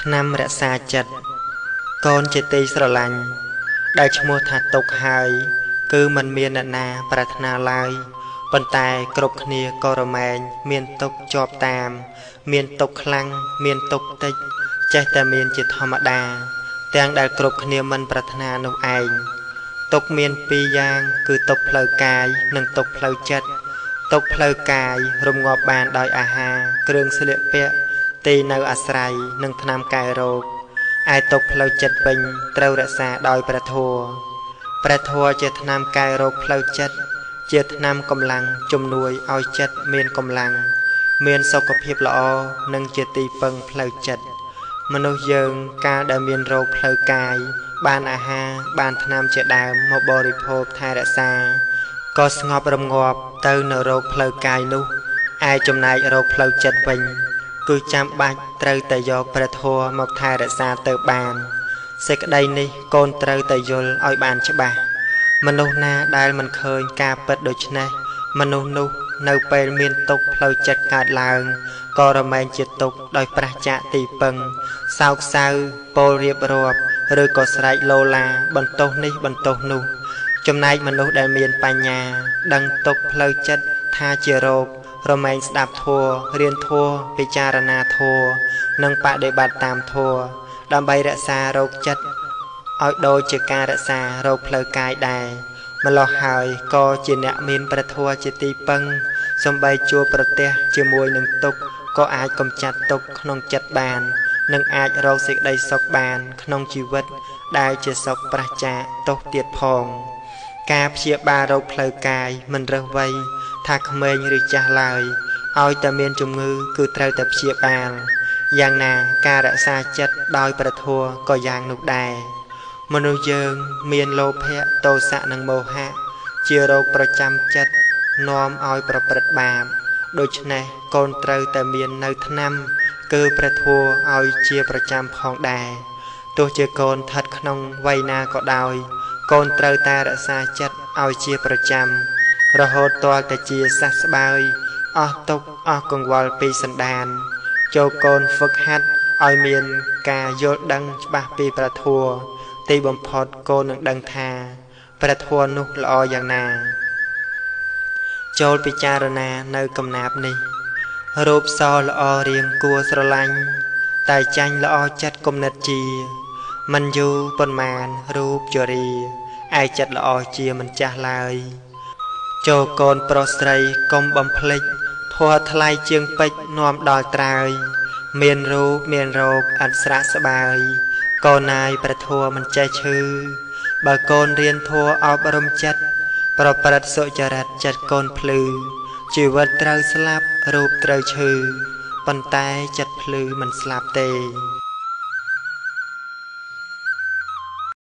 ថ្នាំរក្សាចិត្តកូនជាទីស្រឡាញ់ដែលឈ្មោះថាទុក្ខហើយគឺមិនមានអ្នកណាប្រាថ្នាឡើយប៉ុន្តែគ្រប់គ្នាក៏រមែងមានទុក្ខជាប់តាមមានទុក្ខខ្លាំងមានទុក្ខតិចចេះតែមានជាធម្មតាទាំងដែលគ្រប់គ្នាមិនប្រាថ្នានោះឯងទុក្ខមានពីរយ៉ាងគឺទុក្ខផ្លូវកាយនិងទុក្ខផ្លូវចិត្តទុក្ខផ្លូវកាយរំងាប់បានដោយអាហារគ្រឿងស្លៀកពាក់ទីនៅអាស្រ័យនិងថ្នាំកែរោគឯទុក្ខផ្លូវចិត្តវិញត្រូវរក្សាដោយព្រះធម៌ព្រះធម៌ជាថ្នាំកែរោគផ្លូវចិត្តជាថ្នាំកម្លាំងជំនួយឲ្យចិត្តមានកម្លាំងមានសុខភាពល្អនិងជាទីពឹងផ្លូវចិត្តមនុស្សយើងកាលដែលមានរោគផ្លូវកាយបានអាហារបានថ្នាំជាដើមមកបរិភោគថែរក្សាក៏ស្ងប់រងាប់ទៅនៅរោគផ្លូវកាយនោះឯចំណែករោគផ្លូវចិត្តវិញគឺចាំបាច់ត្រូវតែយកព្រះធម៌មកថែរក្សាទៅបានសេចក្តីនេះកូនត្រូវតែយល់ឲ្យបានច្បាស់មនុស្សណាដែលមិនឃើញការពិតដូច្នេះមនុស្សនោះនៅពេលមានទុក្ខផ្លូវចិត្តកើតឡើងក៏រមែងជាទុក្ខដោយប្រះចាកទីពឹងសោកសៅពោលរៀបរាប់ឬក៏ស្រែកលោឡាបន្ទោសនេះបន្ទោសនោះចំណែកមនុស្សដែលមានបញ្ញាដឹងទុក្ខផ្លូវចិត្តថាជារោគរមែងស្ដាប់ធម៌រៀនធម៌ពិចារណាធម៌និងបដិបត្តិតាមធម៌ដើម្បីរក្សារោគចិត្តឲ្យដូចជាការរក្សារោគផ្លូវកាយដែរម្ល៉េះហើយក៏ជាអ្នកមានព្រះធម៌ជាទីពឹងសំបីជួបប្រទះជាមួយនឹងទុក្ខក៏អាចកម្ចាត់ទុក្ខក្នុងចិត្តបាននិងអាចរកសេចក្តីសុខបានក្នុងជីវិតដែលជាសុខប្រះចាកទោសទៀតផងការព្យាបាលរោគផ្លូវកាយមិនរើសវ័យថាក្មេងឬចាស់ឡើយឲ្យតែមានជំងឺគឺត្រូវតែព្យាបាលយ៉ាងណាការរក្សាចិត្តដោយព្រះធម៌ក៏យ៉ាងនោះដែរមនុស្សយើងមានលោភៈទោសៈនិងមោហៈជារោគប្រចាំចិត្តនាំឲ្យប្រព្រឹត្តបាបដូច្នេះកូនត្រូវតែមាននៅថ្នាំគឺព្រះធម៌ឲ្យជាប្រចាំផងដែរទោះជាកូនស្ថិតក្នុងវ័យណាក៏ដោយកូនត្រូវតែរក្សាចិត្តឲ្យជាប្រចាំរហូតទាល់តែជាសះស្បើយអស់ទុក្ខអស់កង្វល់ពីសន្តានចូលកូនហ្វឹកហាត់ឲ្យមានការយល់ដឹងច្បាស់ពីព្រះធម៌ទីបំផុតកូននឹងដឹងថាព្រះធម៌នោះល្អយ៉ាងណាចូលពិចារណានៅកំណាព្យនេះរូបសល្អរៀងគួរស្រឡាញ់តែចាញ់ល្អចិត្តគំនិតជាមិនយូរប៉ុន្មានរូបជរាឯចិត្តល្អជាមិនចាស់ឡើយចូលកូនប្រុសស្រីកុំបំភ្លេចធម៌ថ្លៃជាងពេជ្រនាំដល់ត្រើយមានរូបមានរោគឥតស្រាកស្បើយកូនណាយព្រះធម៌មិនចេះឈឺបើកូនរៀនធម៌អប់រំចិត្តប្រព្រឹត្តសុចរិតចិត្តកូនភ្លឺជីវិតត្រូវស្លាប់រូបត្រូវឈឺប៉ុន្តែចិត្តភ្លឺមិនស្លាប់ទេ